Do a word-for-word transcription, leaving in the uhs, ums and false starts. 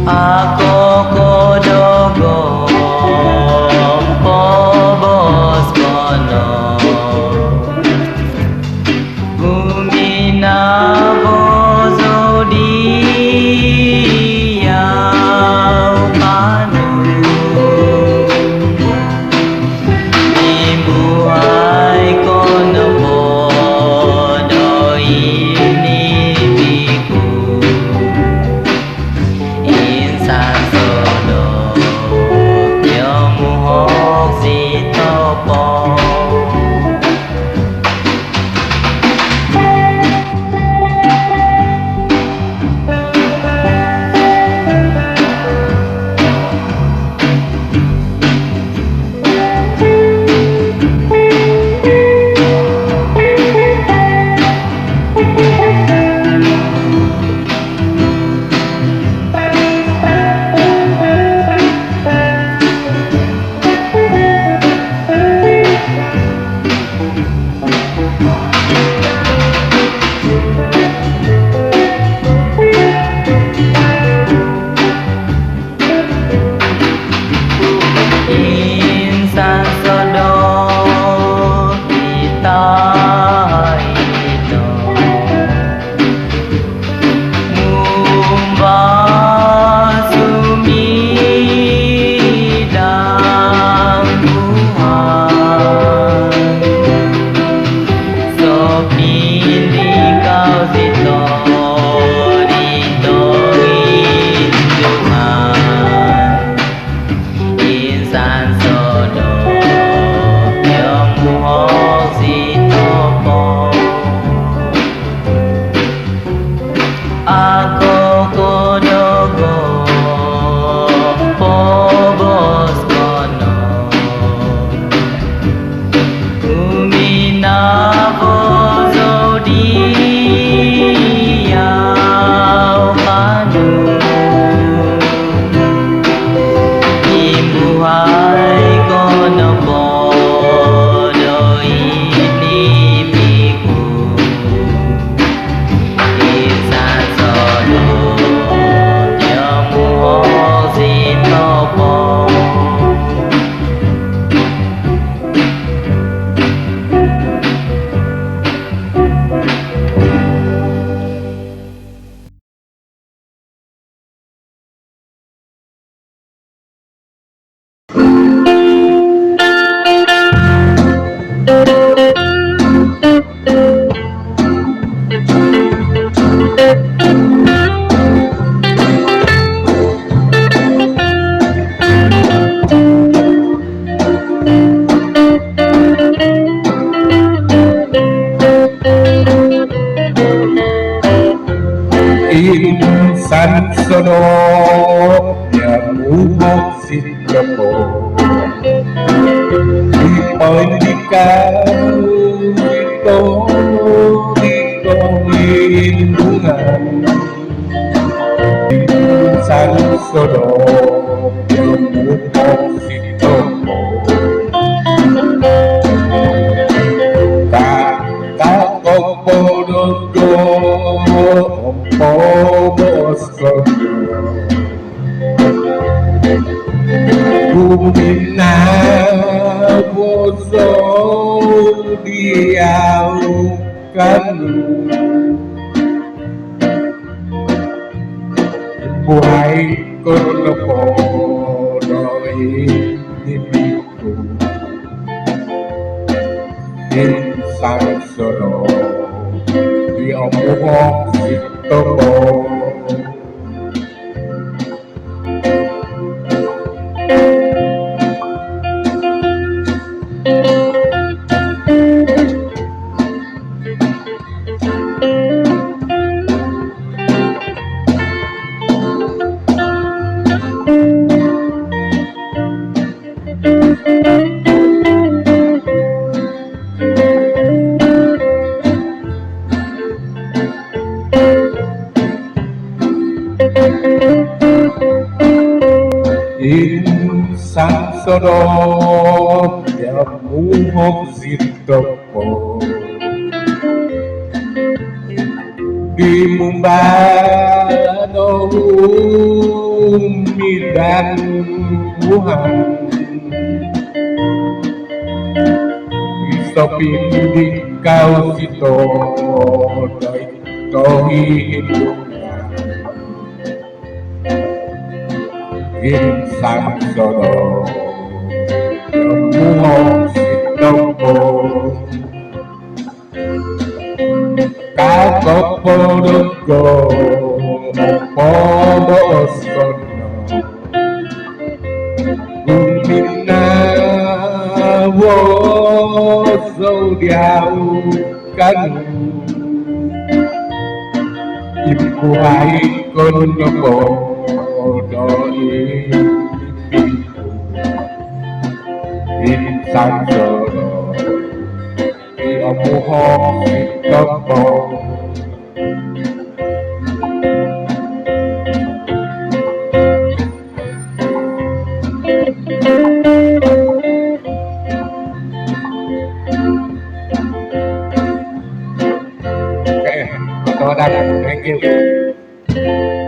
Ako ko dogo, pobos kono. Guminavo zou diau kanu. Imbuhai ko nopo do inipi ku. Insan sodop yomuhok si topo. Insan sodop i tahi do mumbal sumidang Tuhan. Sopindikau sito di tointuhan. Insan sodop yomuhok si topo. Ako ko dogo, pobos kono. Guminavo zou diau kanu. Imbuhai ko nopo do inipi ku. Insan sodop yomuhok si topo. Insan sodop yomuhok si topo. Di poindikau sito di tointuhan. Insan sodop yomuhok si topo. Ka, ka, ko po dogo, pobos kono. Guminavo zou diau kanu. Imbuhai ko nopo do inipi ku. Insan sodop yomuhok si topo. Insan sodop yomuhok si topo. Di mumbal do Umidan Tuhan, isopindikau sito doid tohidungan. Insan sodop yomuhok sitopo. Kakopodogo podos kono. Guminawo zou diau kanu. Impuhai kono po doi pintu. Insan sodop yomuhok sitopo. Okay, thank you.